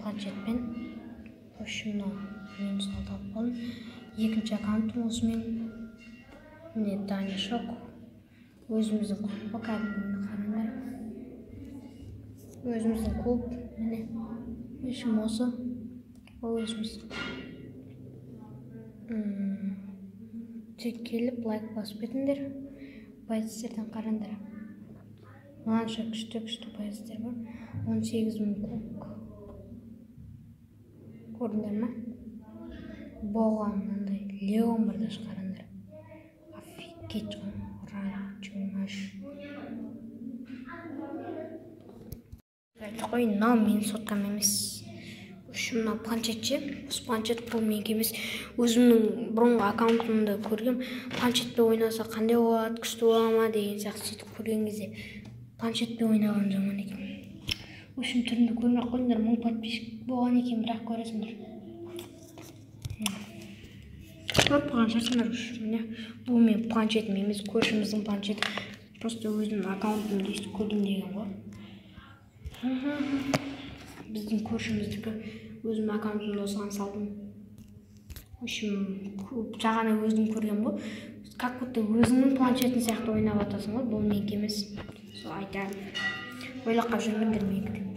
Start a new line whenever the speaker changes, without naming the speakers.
Планшетпен. В общем, мынау минус 6 алып қалдым. Екінші аккаунтым осымен. Міне, Данишок. Өзіміздің клуб қой, кәдімгі, қараңдар. Өзіміздің клуб, міне. В общем, осы. Ол өзіміздің. Тек келіп лайк басып кетіңдер. Бойцтерден қараңдар. Мынанша күшті-күшті бойцтер бар. 18 мың кубок. Көрдіңдер ма? Боға мынандай Леон бар даже, қараңдар. Офигеть ғой. Ранчумаш. Айтып қояйын, мынау менің соткам емес. В общем, мынау планшет ше. Осы планшет бұл менікі емес. Өзімнің бұрынғы аккаунтымда көргем. Планшетпен ойнаса қандай болады, күшті бола ма деген сияқты, сөйтіп көрген кезде планшетпен ойнаған жаман екен. В общем, түрімді көрмей ақ қойыңдар, 1000 подписчик болған екен, бірақ көресіңдер. Көріп қалған шығарсыңдар. Міне, бұл менің планшетім емес, көршіміздің планшеті. Просто өзімнің аккаунтымды өйстіп көрдім деген ғой. Біздің көршіміздікі, өзімнің аккаунтымды осыған салдым. В общем, жағана өзім көргем ғой. Как будто өзіңнің планшетің сияқты ойнап жатасың ғой, бұл менікі емес. Сол айтамын. Ойлап қалып жүрмеңдер менікі деп.